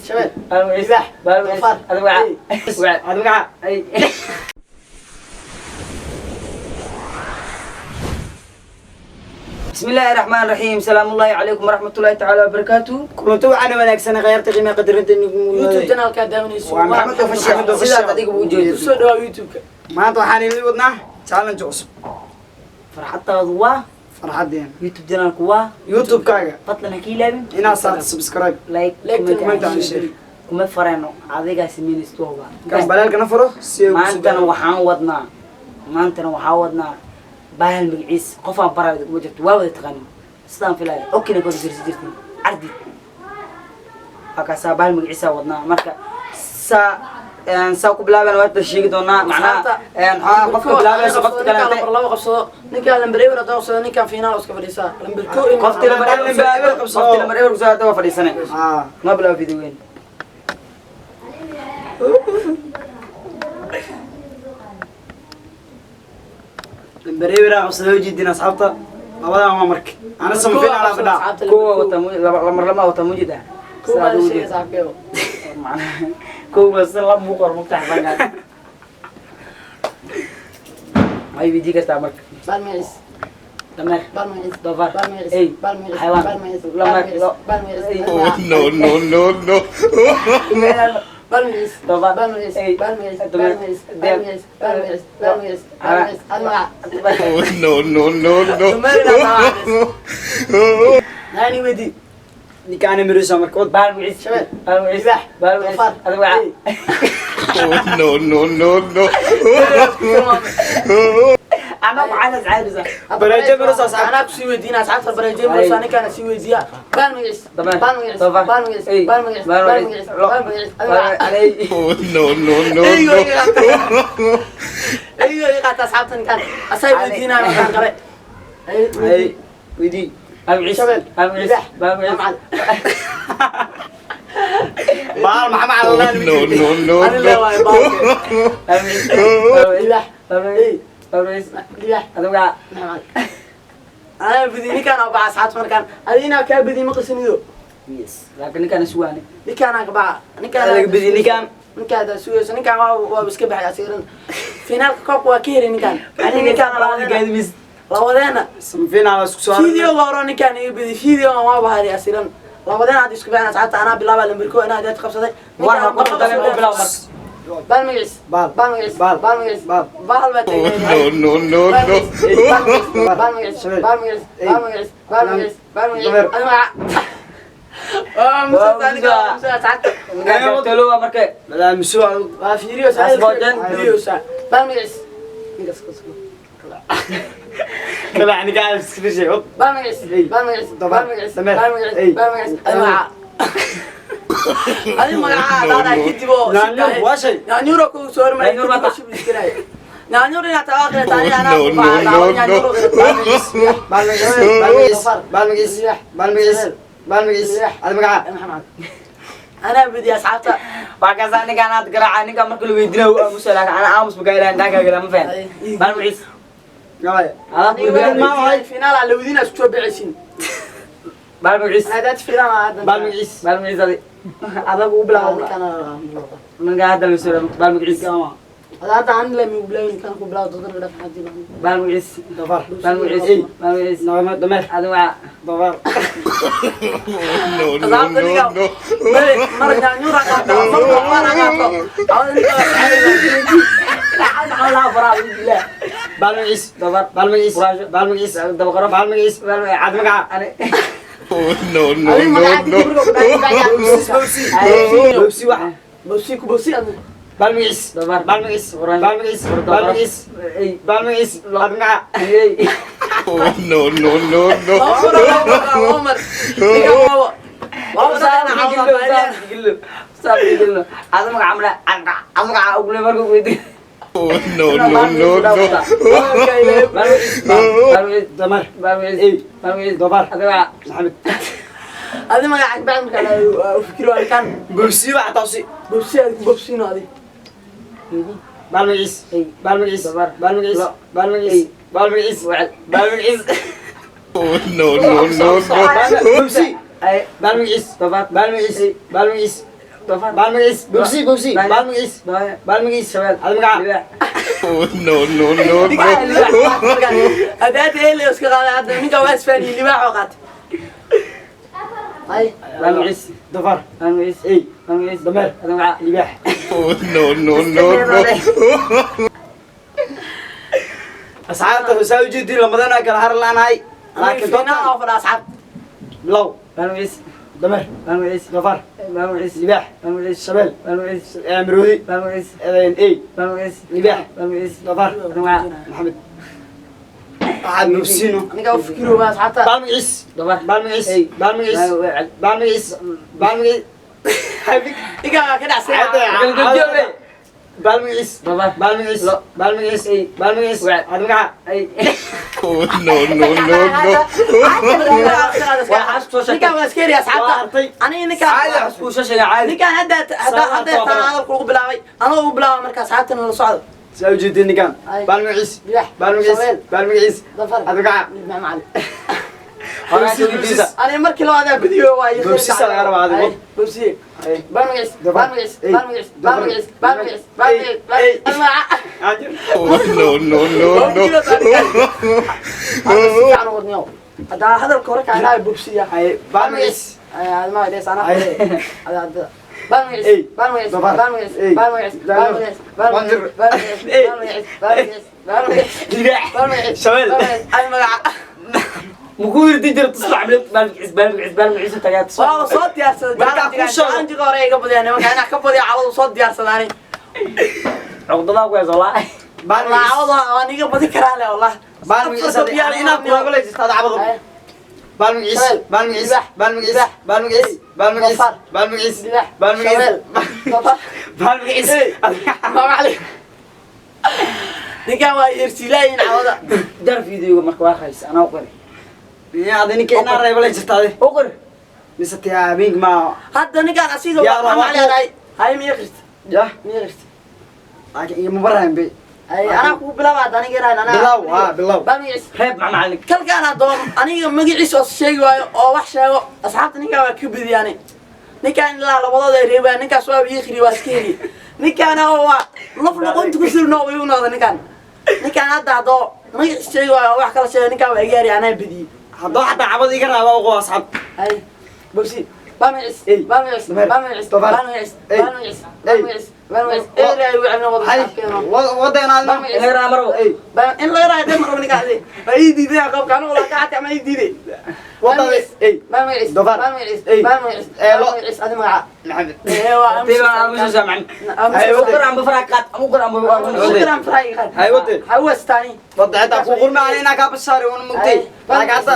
Shabeel. Baal magaciis. Libaax. Baal magaciis. Doofaar. Adiga magaca. Wacal. Aad magaca. Ay. بسم الله الرحمن الرحيم، سلام الله عليكم ورحمة الله تعالى وبركاته. Kulanti waxaana wanaagsan khayaarta qiimaha qadarinta. YouTube channelka daawanayso. Waa Maxamed Official. Maxamed Official. Sidaad adiga u jeedo. Kusoo dhawaa YouTube-ka. Maanta waxaan idin wadnaa challenge cusub. Farxadtaadu waa farxadeena. YouTube channelku waa YouTube-kaaga. Fadlan ha ka ilaabin inaad saarto subscribe, like, like, comment, comment and share. Kuma farayno, adigaa sameynaysto waa. Kan baleelkana furo si ay ugu soo Maantana waxaan wadnaa, maantana waxaa wadnaa bahal magaciis qofaan baraayo kuma jirto, waa wada taqaanin sidaan filaya. Okina kooda fiirsi jirtin cardi waa kaasaa bahal magaciisaa wadnaa. Marka saa saa ku bilaaban waata sheegi doonaa macnaha xogaa qofka bilaabayso qofka Ninkaan kalente. lambar laba qabsado, ninkaan lambar eber hadduu qabsado, ninkaan finaal iska fadhiisaa. Lambar kow in Qofti lambar lambar eber qabsado. Qofti lambar eber kusoo hada waa fadhiisane. Ah. Ma bilaabo video weyn. Lambar eber aa qabsada ujeedin asxaabta labadan waa marka ana samafin alaa fadhaa. Kuwa wata lambar lama wata mujid ah. Kow baa la sheegay saaxiibkeyo. Macnaha kow si laba buu qor mugtax bangaan maxay weydii kartaa marka? Baal magaciis. Dameer. Baal magaciis. Doofaar. Baal magaciis. Ey. Baal magaciis. Xayawaan. Baal magaciis. Lama- Baal magaciis. lo- Baal magaciis. Ey. Oh, no, no, no, no. Baal magaciis. Doofaar. Baal magaciis. Ey. Baal magaciis. Baal Dameer. magaciis. Baal Deer. magaciis. Baal magaciis. Baal magaciis. Baal magaciis. Hal magac. Oh, no, no, no, no. Dameer inaad tahay. Naani weydii. Ninkaana mirisa marka wad. Baal magaciis. Shabeel. Baal magaciis. Libaax. Baal magaciis. Doofaar. Adiga magaca. Ey. Oh, no, no, no, no. Anaa maxaa iscaadisa? Bareejo marosa asxaabta. Anaa kusii weydiina asxaabta, bareejo marosa ninkaana sii weydiiya. Baal magaciis. Dameer. Baal magaciis. Doofaar. Baal magaciis. Ey. Baal magaciis. Baal Baal magaciis. magaciis. Lo. Baal magaciis. Adiga magaca. Aley. Oh, no, no, no, Eygo no. iga qaata. Eygo iga qaata asxaabta ninkaan. Asaa weydiinaya markaan kale. Ay, Ay, weydii. weydii. Baal magaciis. Shabeel. Baal magaciis. Libaax. Baal magaciis. Macalin. Baal maxamed Oh, calalaan. no, no, no, Ani le waayo baalke. Baal magaciis. Baal magaciis. Libaax. Baal magaciis. Ey. Baal magaciis. Libaax. Adiga magaca. Maxamed. Anaa bidi ninkaan oo baxa asxaabta markaan. Adi inaa kaa bidi ma qasinido. Yes, laakiin ninkaan sugaane. Ninkaan aan ka baxa. Ninkaan Laga bidi ninkaan. Ninkaan hadaa sugayso, ninkaan waa iska baxay asigaran. Finaalka koobka waa ka heri ninkaan. Ani ninkaan labadeena. Gaadmis. Labadeena. Samafin alaa isku soo. Video hore ninkaan iga bidi. Video waan waa bahari asiran. Labadeena hadda isku baxeen asxaabta, anaa bilaaba lambar kow, anaa hadaad qabsaday. War ha ku daleen oo bilaab marka. Baal magaciis. Baal. Baal magaciis. Baal. Baal magaciis. Baal. Baal baa Oh, tagay. no, no, no, no. Baal magaciis. Shabeel. Baal magaciis. Ey. Baal magaciis. Baal magaciis. Baal magaciis. Dameer. Adiga magaca. Waa musa ninka waa musa asxaabta. Ninkaan talo marka. Balaa misu. Waa fiiriyo Asboojan. fiiriyo baal magaciis. Ninkaas ka soo. Kala ninkaan iska fishay wad. Baal magaciis. Ey. Baal magaciis. Doofaar. Baal magaciis. Dameer. Baal magaciis. Ey. Baal magaciis. Adiga magaca. Adiga magaca daada kadib oo Naanyur waa shay. Nyaanyuro ku soo hormaray. Nyaanyur baa ta- Nyaanyur inaad tawaaqila taani anaa No, ku no, bacda. no, Nyaanyur no. baal magaciis. Baal magaciis. Baal magaciis. Baal magaciis. Baal magaciis. Baal magaciis. Adiga magaca. Maxamed. Anaa bidi asxaabta. Waa kaasaa ninkaan aad garaaca, ninkaan marka la weydiinayo uu aamusa, laakiin ana aamus magaa ilaahay indhaha kaaga lama fahan. Baal magaciis. Gabay. Adaa ku weydiinaya. Ma waay. Finaal aan la weydiinaa isku soo bixaysiin. Baal magaciis. Anaa daad finaal aan hadda. Baal magaciis. Baal magaciis adi. Adag ugu bilaabo. Ninkaan hadda la soo baal magaciis. Hadda aan la mi bilaawin ninkaan ku bilaabo dadka dhaf xadii. Baal magaciis. Doofaar. Baal magaciis. Ey. Baal magaciis. Dameer. Adiga magaca. Doofaar. No, no, Asxaabta no, ninkaan no. mare mar nyaanyur aan qaato, mar doofaar aan qaato. Awada ninkaan Lacag maxaa lahaa faraa billah. Baal magaciis. Doofaar. Baal magaciis. Quraasho. Baal magaciis. Dabaqaro. Baal magaciis. Baal magaciis. Adiga magaca. Ani. Oh, no, no, Adiga no, magaca no. kadib markuu ku dhahay Bobsi. Bobsi wax. Bobsi ku bobsi adiga. Baal magaciis. Doofaar. Baal magaciis. Quraasho. Baal magaciis. Baal magaciis. Ey. Baal magaciis. Adiga magaca. Ey. Oh, no, no, no, no. Laba mar, laba mar, ninkaan waaba. Laba Saar mar digilo, saar digilo, saar digilo. Adiga magaca mala, adiga magaca ugu le markuu weydiin. Oh, no, no, no, no. Baal magaciis. Baal magaciis. Dameer. Baal magaciis. Ey. Baal magaciis. Doofaar. Adiga magaca. Maxamed. Adiga magaca bacd markaa la fikiro ninkaan. Bobsi wax tawsi. Bobsi adiga bobsino adiga. Baal magaciis. Ey. Baal magaciis. Doofaar. Baal magaciis. Lo. Baal magaciis. Ey. Baal magaciis. Wacal. Baal magaciis. Oh, no, no, no, no. Bobsi. Ay. Baal magaciis. Doofaar. Baal magaciis. Baal magaciis. Doofaar. Baal magaciis. Bobsi, bobsi. Baal- Baal magaciis. Baal- Baal magaciis. Shabeel. Hada magaca. Libaax. Oh, no, no, no, no. Hadaad eele iska qaada hadda ninka waa isfaaniye libaax oo qaatay. Ay. Baal magaciis. Doofaar. Baal magaciis. Ey. Baal magaciis. Dameer. Hada magaca. Libaax. Oh, no, no, no, no. Asxaabta saa u jeedin lamadana kala har laanahay. Laakiin finaal doonta oo fadha asxaab. Bilow. Baal magaciis. Dameer. Baal magaciis. Doofaar. Baal magaciis. Libaax. Baal magaciis. Shabeel. Baal magaciis. Maroodi. Baal magaciis. Ey. Baal magaciis. Libaax. Baal magaciis. Doofaar. Hada magaca. Maxamed. Waxaad nufsiino. Ninka u fikirooba asxaabta. Baal magaciis. Doofaar. Baal magaciis. Ey. Baal magaciis. Baal- Baal magaciis. Baal magaciis. Ninka waa ka dhacsan. Baal magaciis. Doofaar. Baal magaciis. Lo. Baal magaciis. Ey. Baal magaciis. Wac. Hada magaca. Ay. Oh, no, no, no, no. Ninka waa iska heri Waa asxaabta. artay. Aniga ninka Caadi wax kuu soo sheegay caadi. ninkaan hadda hadda hadda taan hadalka ugu bilaabay anoo ugu bilaabay marka asxaabtana la socdo. Saa u jeedin ninkan. Ay. Baal magaciis. Libaax. Baal magaciis. Shabeel. Baal magaciis. Doofaar. Hada magaca. Libaax macallin. Horaa soo gudbisa. Aniga markii labaad badiyo waa ii Bobsiisa laga rabaa adigu. Ay, bobsiye. Ay. Baal magaciis. Doofaar. Baal magaciis. Ey. Baal magaciis. Baal Doofaar. magaciis. Baal magaciis. Baal Ey. magaciis. Baal Ey. magaciis. Caajir. Oh, no, no, no, no. Hadda si fiican u wadniyow. Hadda hadalka hore kaa ilaahay bobsiya. Ay. Baal magaciis. Ay, ma idhees anaa. Ay. Hadda hadda. Baal magaciis. Ey. Baal magaciis. Doofaar. Baal magaciis. Ey. Baal magaciis. Baal magaciis. Baal magaciis. Baal magaciis. Ey. Baal magaciis. Baal magaciis. Baal magaciis. Libaax. Baal magaciis. Shabeel. Baal magaciis. Ay, magaca. Muku wirdi jira tusbax bilood baal magaciis baal magaciis baal magaciis tagaa tusbax. Waa soo diyaarsaday. Markaa kuu sheego. Jaanjiga hore iga badiyaa nimanka inaa ka badiya cawadu soo diyaarsadaan. Cuqdadaa ku hayso walaa. Baal magaciis. Cawadu waan iga badi karaa le wallah. Baal magaciis. Inaad kuraabala jirta hada cabado. Ay. Baal magaciis. Shabeel. Baal magaciis. Libaax. Baal magaciis. Libaax. Baal magaciis. Baal magaciis. Doofaar. Baal magaciis. Libaax. Baal magaciis. Shabeel. Doofaar. Baal magaciis. Ma macallin. Ninkan waa yersiilaayin cawada. Dar videoga marka waa rays anaa u qori. Yaa ada ninka inaa reebala jirta adi. U qori. Mise tiyaa habeenka ma. Hadda ninkan asiga Yaa waa rabaa. macallin ay. Hay miya qirta. Yah. Miya qirta. Laakiin iyo mubarahan bay. Ay anaa kugu bilaaba hadda aniga iraan anaa. Bilow, haa, bilow. Baal magaciis. Reeb ma macallin. Kalkaan adoon aniga magaciisa oo sheegi waayo oo wax sheego asxaabta ninkaan waa ka badiyaane. Ninkaan ilaa labadood ay reebaan ninkaas waa ii khiri waa iska heli. Ninkaan oo waa laf luqunta ku sirno oo igu noqda ninkaan. Ninkaan hadda haddoo magaciisa sheegi waayo oo wax kala sheego ninkaan waa iga heri anaa badiyey. Haddoo xataa cabad iga raaba uqo asxaab. Ay bobsi baal magaciis. Ey. Baal magaciis. Dameer. Baal magaciis. Doofaar. Baal magaciis. Ey. Baal magaciis. Baal Ey. magaciis. Baal magaciis. Wa- Ey ilaahay wuu celina wada Hay. asxaabkeena. Wadeen Baal adna. magaciis. Laga raa marwo. Ey. In laga raayo dee marwaba ninkaasi. Waa ii diiday qofka anigu laa ka xatay ama ii diiday. Wadada. Ey. Baal magaciis. Doofaar. Baal magaciis. Ey. Baal magaciis. Ee, Baal lo- magaciis. Adi magaca. Maxamed. Ee, waa Tiba aan soo saamcan. Ay, U qor aan bafraa qaad. U qor aan bafraa. Shukran faraay qaad. Ay, wade. Hawastani. Wadda xitaa kuu qurma ani inaa kaa bashaari una mugtay. Ay. Laakiin hadda.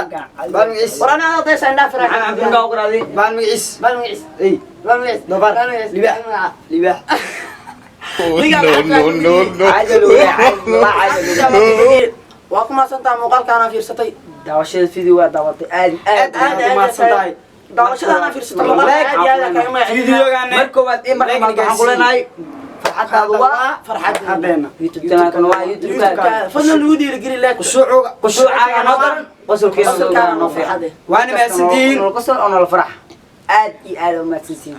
Baal magaciis. War anaa adaysa indhaha faraay. Maxamed Cabdullah u qor adi. Baal magaciis. Baal magaciis. Ey. Baal magaciis. Doofaar. Baal magaciis. Libaax. Baal magaca. Libaax. Oh, no, no, no, no. Caadi loo yahay, caadi loo caadi. Waa ku mahadsantahay muuqaalkaana fiirsatay. Daawashada video waa daawatay aad aad Aad aad aad mahadsan tahay. Daawashadaana fiirsatay muuqaalka aad iyo aad kaaga mahadcelinayaa. Videogaana. Mar koowaad iyo mar labaad waxaan ku leenahay farxadaadu waa Farxad. Farxadeena. YouTube-kana waa YouTube-kaaga. Fadlan lagu dhiirigeli like. Qushuucuga. Qushuucaaga noo daran, qosolkeena Qosolkaana noo fiican. farxade. Waana mahadsantihiin. Nolol qosol oo nolol farax. Aad iyo aad u mahadsantihiin.